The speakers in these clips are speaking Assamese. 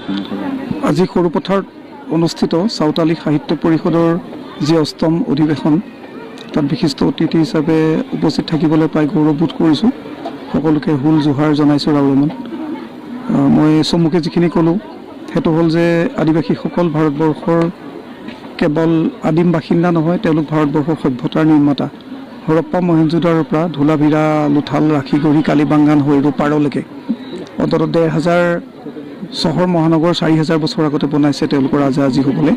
আজি সৰুপথাৰত অনুষ্ঠিত চাওতালী সাহিত্য পৰিষদৰ যি অষ্টম অধিৱেশন, তাত বিশিষ্ট অতিথি হিচাপে উপস্থিত থাকিবলৈ পাই গৌৰৱবোধ কৰিছোঁ। সকলোকে হুল জোহাৰ জনাইছোঁ ৰাউৰমন। মই চমুকে যিখিনি ক'লোঁ, সেইটো হ'ল যে আদিবাসীসকল ভাৰতবৰ্ষৰ কেৱল আদিম বাসিন্দা নহয়, তেওঁলোক ভাৰতবৰ্ষৰ সভ্যতাৰ নিৰ্মাতা। হৰপ্পা, মহেঞ্জোদাৰোৰ পৰা ধোলাভিৰা, লোথাল, ৰাখীগড়ী, কালিবাংগান হৈ ৰূপাৰলৈকে অন্ততঃ 1500 চহৰ মহানগৰ 4000 বছৰ আগতে বনাইছে তেওঁলোকৰ আজা আজীসকলে।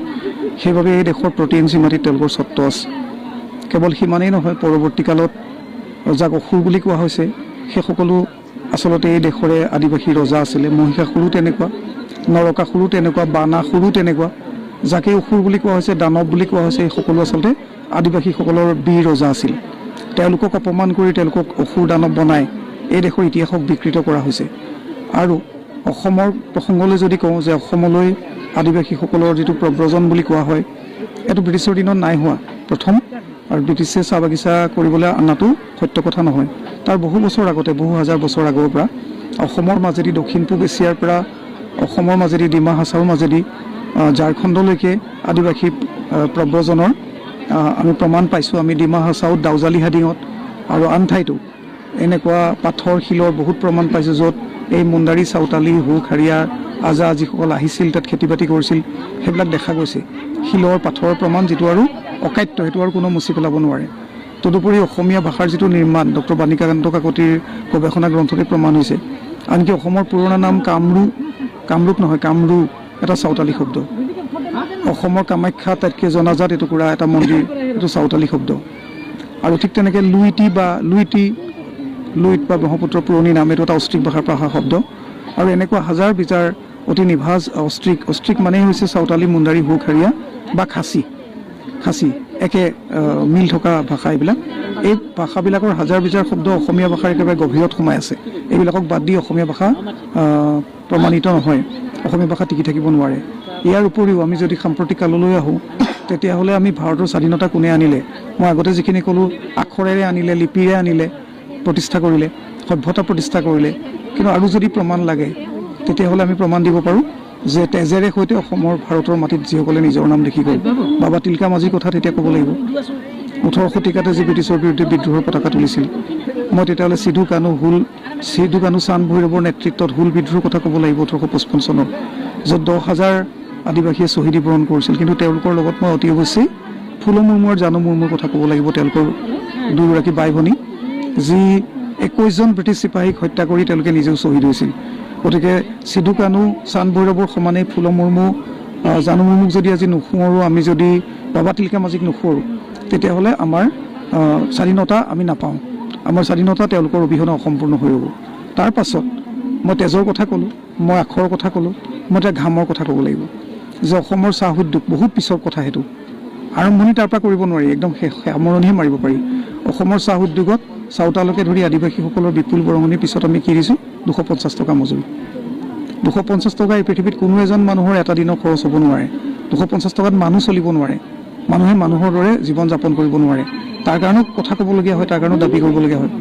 সেইবাবে এই দেশৰ প্ৰতি ইঞ্চি মাটিত তেওঁলোকৰ স্বত্ব আছে। কেৱল সিমানেই নহয়, পৰৱৰ্তী কালত যাক অসুৰ বুলি কোৱা হৈছে, সেই সকলো আচলতে এই দেশৰে আদিবাসী ৰজা আছিলে। মহিষাসুৰো তেনেকুৱা, নৰকাসুৰো তেনেকুৱা, বানাসুৰো তেনেকুৱা। যাকেই অসুৰ বুলি কোৱা হৈছে, দানৱ বুলি কোৱা হৈছে, এই সকলো আচলতে আদিবাসীসকলৰ বীৰ ৰজা আছিল। তেওঁলোকক অপমান কৰি তেওঁলোকক অসুৰ দানৱ বনাই এই দেশৰ ইতিহাসক বিকৃত কৰা হৈছে। আৰু অসমৰ প্ৰসংগলৈ যদি কওঁ যে অসমলৈ আদিবাসীসকলৰ যিটো প্ৰব্ৰজন বুলি কোৱা হয়, এইটো ব্ৰিটিছৰ দিনত নাই হোৱা প্ৰথম, আৰু ব্ৰিটিছে চাহ বাগিচা কৰিবলৈ অনাটো সত্য কথা নহয়। তাৰ বহু বছৰ আগতে, বহু হাজাৰ বছৰ আগৰ পৰা অসমৰ মাজেদি, দক্ষিণ পূব এছিয়াৰ পৰা অসমৰ মাজেদি, ডিমা হাছাওৰ মাজেদি ঝাৰখণ্ডলৈকে আদিবাসী প্ৰব্ৰজনৰ আমি প্ৰমাণ পাইছোঁ। আমি ডিমা হাছাওত, দাউজালি হাডিঙত আৰু আন ঠাইতো এনেকুৱা পাথৰ শিলৰ বহুত প্ৰমাণ পাইছোঁ, য'ত এই মুণ্ডাৰী, চাওতালী, হো খাৰিয়া আজা যিসকল আহিছিল, তাত খেতি বাতি কৰিছিল, সেইবিলাক দেখা গৈছে। শিলৰ পাথৰৰ প্ৰমাণ যিটো আৰু অকাট্য, সেইটো আৰু কোনো মুচি পেলাব নোৱাৰে। তদুপৰি অসমীয়া ভাষাৰ যিটো নিৰ্মাণ, ডক্টৰ বাণীকান্ত কাকতিৰ গৱেষণা গ্ৰন্থতে প্ৰমাণ হৈছে। আনকি অসমৰ পুৰণা নাম কামৰূপ, কামৰূপ নহয়, কামৰু এটা চাওতালী শব্দ। অসমৰ কামাখ্যা আটাইতকৈ জনাজাত এটুকুৰা এটা মন্দিৰ, এইটো চাওতালী শব্দ। আৰু ঠিক তেনেকৈ লুইটি বা লুইটি, লুইত বা ব্ৰহ্মপুত্ৰৰ পুৰণি নাম, এইটো এটা অষ্ট্ৰিক ভাষাৰ পৰা অহা শব্দ। আৰু এনেকুৱা হাজাৰ বিজাৰ অতি নিভাঁজ অষ্ট্ৰিক, অষ্ট্ৰিক মানেই হৈছে চাওতালী, মুণ্ডাৰী, হো খাৰিয়া বা খাচী, খাচী একে মিল থকা ভাষা এইবিলাক। এই ভাষাবিলাকৰ হাজাৰ বিজাৰ শব্দ অসমীয়া ভাষাৰ একেবাৰে গভীৰত সোমাই আছে। এইবিলাকক বাদ দি অসমীয়া ভাষা প্ৰমাণিত নহয়, অসমীয়া ভাষা টিকি থাকিব নোৱাৰে। ইয়াৰ উপৰিও আমি যদি সাম্প্ৰতিক কাললৈ আহোঁ, তেতিয়াহ'লে আমি ভাৰতৰ স্বাধীনতা কোনে আনিলে? মই আগতে যিখিনি ক'লোঁ, আখৰেৰে আনিলে, লিপিৰে আনিলে, প্ৰতিষ্ঠা কৰিলে, সভ্যতা প্ৰতিষ্ঠা কৰিলে। কিন্তু আৰু যদি প্ৰমাণ লাগে, তেতিয়াহ'লে আমি প্ৰমাণ দিব পাৰোঁ যে তেজেৰে সৈতে অসমৰ, ভাৰতৰ মাটিত যিসকলে নিজৰ নাম লিখি গ'ল, বাবা তিলকা মাঝিৰ কথা তেতিয়া ক'ব লাগিব, 18 শতিকাতে যি ব্ৰিটিছৰ বিৰুদ্ধে বিদ্ৰোহৰ পতাকা তুলিছিল। মই তেতিয়াহ'লে সিধু কানু, হুল, সিধু কানু চান্দ ভৈৰৱৰ নেতৃত্বত হুল বিদ্ৰোহৰ কথা ক'ব লাগিব 1855 চনৰ, য'ত 10,000 আদিবাসীয়ে শ্বহীদী বৰণ কৰিছিল। কিন্তু তেওঁলোকৰ লগত মই অতি অৱশ্যেই ফুল মুৰ্মু আৰু জানু মুৰ্মুৰ কথা ক'ব লাগিব, তেওঁলোকৰ দুগৰাকী বাই ভনী, যি 21জন ব্ৰিটিছ চিপাহীক হত্যা কৰি তেওঁলোকে নিজেও শ্বহীদ হৈছিল। গতিকে সিধু কানু, চান্দ ভৈৰৱৰ সমানেই ফুল মুৰ্মু, জানু মুৰ্মুক যদি আজি নুসুঁৱৰোঁ, আমি যদি বাবা তিলকা মাঝিক নুসুঁৱৰোঁ, তেতিয়াহ'লে আমাৰ স্বাধীনতা আমি নাপাওঁ। আমাৰ স্বাধীনতা তেওঁলোকৰ অবিহনে অসম্পূৰ্ণ হৈ ৰ'ব। তাৰ পাছত মই তেজৰ কথা ক'লোঁ, মই আখৰৰ কথা ক'লোঁ, মই এতিয়া ঘামৰ কথা ক'ব লাগিব যে অসমৰ চাহ উদ্যোগ বহুত পিছৰ কথা, সেইটো আৰম্ভণি তাৰ পৰা কৰিব নোৱাৰি, একদম শেষ সামৰণিহে মাৰিব পাৰি। অসমৰ চাহ উদ্যোগত চাওতালকে ধৰি আদিবাসীসকলৰ বিপুল বৰঙণিৰ পিছত আমি কি দিছোঁ? 250 টকা মজুৰি। 250 টকা এই পৃথিৱীত কোনো এজন মানুহৰ এটা দিনৰ খৰচ হ'ব নোৱাৰে। 250 টকাত মানুহ চলিব নোৱাৰে, মানুহে মানুহৰ দৰে জীৱন যাপন কৰিব নোৱাৰে। তাৰ কাৰণেও কথা ক'বলগীয়া হয়, তাৰ কাৰণেও দাবী কৰিবলগীয়া হয়।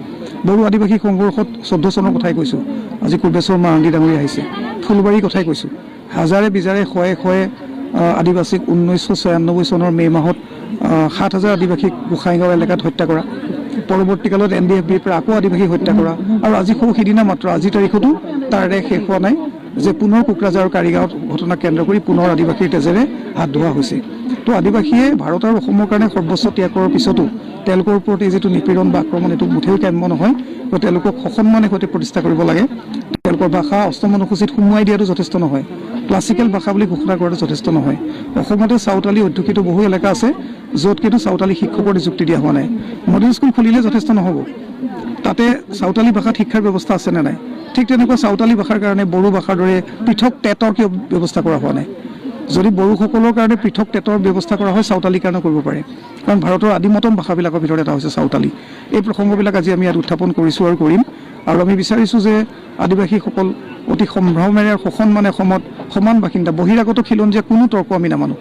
বড়ো আদিবাসী সংঘৰ্ষত 14 চনৰ কথাই কৈছোঁ, আজি কুৰ্বেশ্বৰ মাৰাণ্ডী ডাঙৰীয়া আহিছে, ফুলবাৰীৰ কথাই কৈছোঁ। হাজাৰে বিজাৰে শয়ে শয়ে আদিবাসীক 1996 চনৰ মে' মাহত 7000 আদিবাসীক গোসাইগাঁও এলেকাত হত্যা কৰা, পৰৱৰ্তী কালত এনডিএফবিৰ পৰা আকৌ আদিবাসীক হত্যা কৰা, আৰু আজি সৌ সিদিনা মাত্ৰ আজিৰ তাৰিখতো তাৰে শেষ হোৱা নাই যে পুনৰ কোকৰাঝাৰ আৰু কাৰিগাঁৱত ঘটনাক কেন্দ্ৰ কৰি পুনৰ আদিবাসীৰ তেজেৰে হাত ধোৱা হৈছে। তো আদিবাসীয়ে ভাৰত আৰু অসমৰ কাৰণে সৰ্বোচ্চ ত্যাগ কৰাৰ পিছতো তেওঁলোকৰ ওপৰত এই যিটো নিপীড়ন বা আক্ৰমণ, এইটো মুঠেও কাম্য নহয়। তো তেওঁলোকক সসন্মানে সৈতে প্ৰতিষ্ঠা কৰিব লাগে। তেওঁলোকৰ ভাষা অষ্টম অনুসূচীত সোমোৱাই দিয়াটো যথেষ্ট নহয়, ক্লাছিকেল ভাষা বুলি ঘোষণা কৰাটো যথেষ্ট নহয়। অসমতে চাওতালী অধ্যুষিত বহু এলেকা আছে, য'ত কিন্তু চাওতালী শিক্ষকৰ নিযুক্তি দিয়া হোৱা নাই। মডেল স্কুল খুলিলে যথেষ্ট নহ'ব, তাতে চাওতালী ভাষাত শিক্ষাৰ ব্যৱস্থা আছেনে নাই? ঠিক তেনেকুৱা চাওতালী ভাষাৰ কাৰণে বড়ো ভাষাৰ দৰে পৃথক টেটৰ কিয় ব্যৱস্থা কৰা হোৱা নাই? যদি বড়োসকলৰ কাৰণে পৃথক টেটৰ ব্যৱস্থা কৰা হয়, চাওতালীৰ কাৰণেও কৰিব পাৰে। কাৰণ ভাৰতৰ আদিমতম ভাষাবিলাকৰ ভিতৰত এটা হৈছে চাওতালী। এই প্ৰসংগবিলাক আজি আমি ইয়াত উত্থাপন কৰিছোঁ আৰু কৰিম। আৰু আমি বিচাৰিছোঁ যে আদিবাসীসকল অতি সম্ভ্ৰমেৰে আৰু সসন্মানে অসমত সমান বাসিন্দা। বহিৰাগত খিলঞ্জীয়া কোনো তৰ্ক আমি নামানো।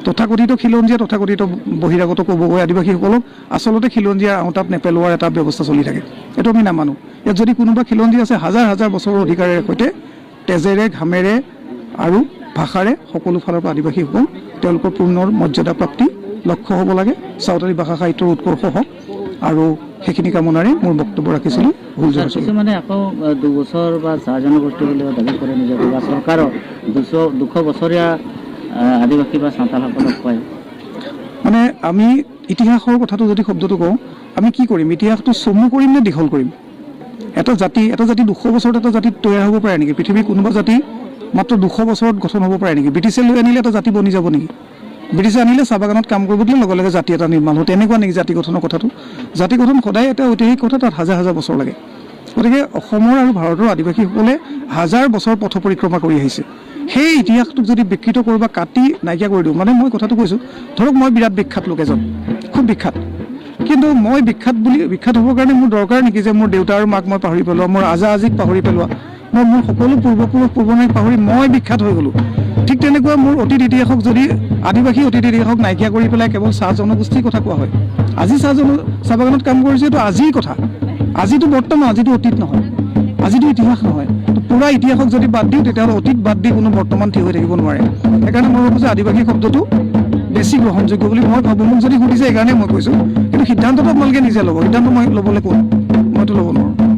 তথাকথিত খিলঞ্জীয়া, তথাকথিত বহিৰাগত ক'ব গৈ আদিবাসীসকলক আচলতে খিলঞ্জীয়াৰ আওতাত নেপেলোৱাৰ এটা ব্যৱস্থা চলি থাকে, এইটো আমি নামানো। ইয়াত যদি কোনোবা খিলঞ্জীয়া আছে, হাজাৰ হাজাৰ বছৰৰ অধিকাৰেৰে সৈতে তেজেৰে ঘামেৰে আৰু ভাষাৰে সকলো ফালৰ পৰা আদিবাসীসকল তেওঁলোকৰ পূৰ্ণ মৰ্যাদা প্ৰাপ্তি লক্ষ্য হ'ব লাগে। চাওতালী ভাষা সাহিত্যৰ উৎকৰ্ষ হওক আৰু সেইখিনি কামনাৰে মোৰ বক্তব্য ৰাখিছিলোঁ। ভুল ছাৰ, জনাইছিলোঁ। কিছুমানে আকৌ 2 বছৰ বা চাহ জনগোষ্ঠী বুলিও দাবী কৰে নিজকে বা চৰকাৰৰ 200 বছৰীয়া আদিবাসী বা চান্তালসকলক কয়। মানে আমি ইতিহাসৰ কথাটো যদি শব্দটো কওঁ, আমি কি কৰিম? ইতিহাসটো চমু কৰিম নে দীঘল কৰিম? এটা জাতি 200 বছৰত এটা জাতি তৈয়াৰ হ'ব পাৰে নেকি? পৃথিৱীৰ কোনোবা জাতি মাত্ৰ 200 বছৰত গঠন হ'ব পাৰে নেকি? ব্ৰিটিছে লৈ আনিলে এটা জাতি বনি যাব নেকি? ব্ৰিটিছে আনিলে, চাহ বাগানত কাম কৰিব দিলে, লগে লগে জাতি এটা নিৰ্মাণ হ'ব, তেনেকুৱা নেকি জাতি গঠনৰ কথাটো? জাতি গঠন সদায় এটা ঐতিহাসিক কথা, তাত হাজাৰ হাজাৰ বছৰ লাগে। গতিকে অসমৰ আৰু ভাৰতৰ আদিবাসীসকলে হাজাৰ বছৰ পথ পৰিক্ৰমা কৰি আহিছে। সেই ইতিহাসটোক যদি বিকৃত কৰোঁ বা কাটি নাইকিয়া কৰি দিওঁ, মানে মই কথাটো কৈছোঁ, ধৰক মই বিৰাট বিখ্যাত লোক এজন, খুব বিখ্যাত। কিন্তু মই বিখ্যাত বুলি বিখ্যাত হ'বৰ কাৰণে মোৰ দৰকাৰ নেকি যে মোৰ দেউতা আৰু মাক মই পাহৰি পেলোৱা, মোৰ আজা আজিক পাহৰি পেলোৱা, মই মোৰ সকলো পূৰ্বপুৰুষ পূৰ্বনায়ক পাহৰি মই বিখ্যাত হৈ গ'লোঁ? ঠিক তেনেকুৱা মোৰ অতীত ইতিহাসক যদি, আদিবাসী অতীত ইতিহাসক নাইকিয়া কৰি পেলাই কেৱল চাহ জনগোষ্ঠীৰ কথা কোৱা হয়, আজি চাহ বাগানত কাম কৰিছে, এইটো আজিৰ কথা। আজিতো বৰ্তমান, আজিতো অতীত নহয়, আজিতো ইতিহাস নহয়। তো পুৰা ইতিহাসক যদি বাদ দিওঁ, তেতিয়াহ'লে অতীত বাদ দি কোনো বৰ্তমান থিয় হৈ থাকিব নোৱাৰে। সেইকাৰণে মই ভাবোঁ যে আদিবাসী শব্দটো বেছি গ্ৰহণযোগ্য বুলি মই ভাবোঁ। মোক যদি সুধিছে, সেইকাৰণে মই কৈছোঁ। কিন্তু সিদ্ধান্তটো আপোনালোকে নিজে ল'ব। সিদ্ধান্ত মই ল'বলৈ কোন? মইতো ল'ব নোৱাৰোঁ।